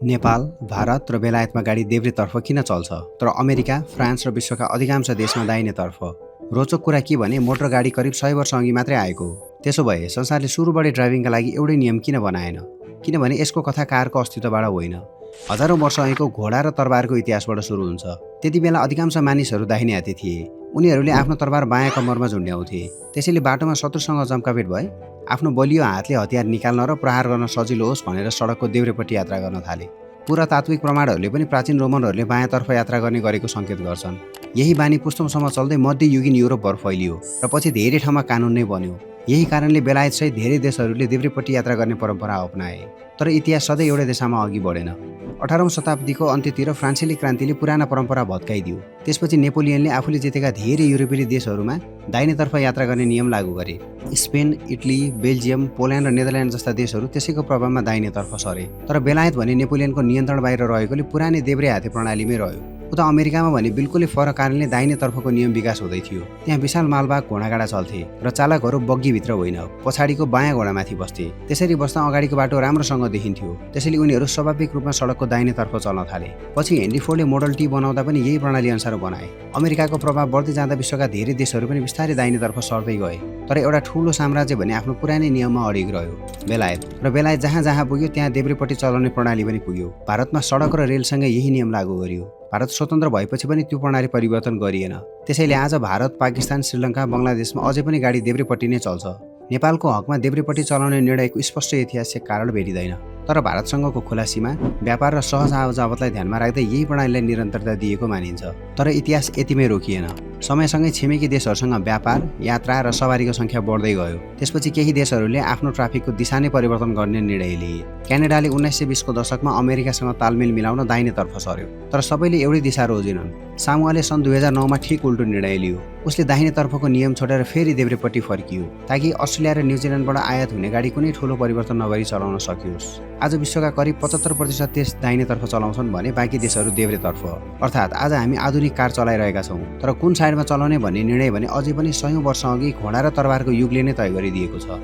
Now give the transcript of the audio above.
नेपाल, भारत र बेलायतमा गाडी देब्रेतर्फ किन चल्छ तर अमेरिका, फ्रान्स र विश्वका अधिकांश देशमा दाहिनेतर्फ? रोचक कुरा के भने मोटर गाडी करिब 100 वर्ष अघि मात्रै आएको हो। त्यसो भए संसारले सुरुबाट ड्राइभिङका लागि एउटै नियम किन बनाएन? किनभने यसको कथा कारको अस्तित्वबाट होइन, हजारौं वर्ष अघिको घोडा र तरबारको इतिहासबाट सुरु हुन्छ। त्यति बेला अधिकांश मानिसहरू दाहिने हाते थिए। उनीहरूले आफ्नो तरबार बायाँ कम्मरमा झुन्ड्याउँथे। त्यसैले बाटोमा शत्रुसँग जम्काभेट भए आफ्नो बलियो हातले हतियार निकाल्न र प्रहार गर्न सजिलो होस् भनेर सडकको देब्रेपट्टि यात्रा गर्न थाले। पुरातात्विक प्रमाणहरूले पनि प्राचीन रोमनहरूले बायाँतर्फ यात्रा गर्ने गरेको सङ्केत गर्छन्। यही बानी पुस्तौँसम्म चल्दै मध्ययुगीन युरोपभर फैलियो र पछि धेरै ठाउँमा कानुन नै बन्यो। यही कारणले बेलायतसहित धेरै देशहरूले देब्रेपट्टि यात्रा गर्ने परम्परा अपनाए। तर इतिहास सधैँ एउटै दिशामा अघि बढेन। 18औं शताब्दीको अन्त्यतिर फ्रान्सेली क्रान्तिले पुराना परम्परा भत्काइदियो। त्यसपछि नेपोलियनले आफूले जितेका धेरै युरोपेली देशहरूमा दाहिनेतर्फ यात्रा गर्ने नियम लागू गरे। स्पेन, इटली, बेल्जियम, पोल्यान्ड र नेदरल्यान्ड जस्ता देशहरू त्यसैको प्रभावमा दाहिनेतर्फ सरे। तर बेलायत भने नेपोलियनको नियन्त्रण बाहिर रहेकोले पुरानै देब्रे हाते प्रणालीमै रह्यो। उता अमेरिकामा भने बिल्कुलै फरक कारणले दाहिनेतर्फको नियम विकास हुँदै थियो। त्यहाँ विशाल मालवाहक घोडागाडा चल्थे र चालकहरू बग्गीभित्र होइन, पछाडिको बायाँ घोडामाथि बस्थे। त्यसरी बस्दा अगाडिको बाटो राम्रोसँग देखिन्थ्यो। त्यसैले उनीहरू स्वाभाविक रूपमा सडकको दाहिनेतर्फ चल्न थाले। पछि हेनरी फोर्डले मोडल टी बनाउँदा पनि यही प्रणाली अनुसार बनाए। अमेरिकाको प्रभाव बढ्दै जाँदा विश्वका धेरै देशहरू पनि बिस्तारै दाहिनेतर्फ सर्दै गए। तर एउटा ठूलो साम्राज्य भने आफ्नो पुरानै नियममा अडिग रह्यो, बेलायत। र बेलायत जहाँ जहाँ पुग्यो त्यहाँ देब्रेपट्टि चलाउने प्रणाली पनि पुग्यो। भारतमा सडक र रेलसँगै यही नियम लागू गरियो। भारत स्वतन्त्र भएपछि पनि त्यो प्रणाली परिवर्तन गरिएन। त्यसैले आज भारत, पाकिस्तान, श्रीलङ्का, बङ्गलादेशमा अझै पनि गाडी देब्रेपट्टि नै चल्छ। नेपालको हकमा देब्रेपट्टि चलाउने निर्णयको स्पष्ट ऐतिहासिक कारण भेटिँदैन। तर भारतसँगको खुला सीमा, व्यापार र सहज आवाजावतलाई ध्यानमा राख्दै यही प्रणालीलाई निरन्तरता दिएको मानिन्छ। तर इतिहास यतिमै रोकिएन। समयसँगै छिमेकी देशहरूसँग व्यापार, यात्रा र सवारीको सङ्ख्या बढ्दै गयो। त्यसपछि केही देशहरूले आफ्नो ट्राफिकको दिशा नै परिवर्तन गर्ने निर्णय लिए। क्यानाडाले 1920 को दशकमा अमेरिकासँग तालमेल मिलाउन दाहिनेतर्फ सर्यो। तर सबैले एउटै दिशा रोजेनन्। सामुवाले सन् 2009 मा ठिक उल्टो निर्णय लियो। उसले दाहिनेतर्फको नियम छोडेर फेरि देब्रेपट्टि फर्कियो ताकि अस्ट्रेलिया र न्युजिल्यान्डबाट आयात हुने गाडी कुनै ठूलो परिवर्तन नगरी चलाउन सकियोस्। आज विश्वका करिब 75% देश दाहिनेतर्फ चलाउँछन् भने बाँकी देशहरू देब्रेतर्फ। अर्थात् आज हामी आधुनिक कार चलाइरहेका छौँ, तर कुन साइडमा चलाउने भन्ने निर्णय भने अझै पनि 100औं वर्ष अघि घोडा र तरबारको युगले नै तय गरिदिएको छ।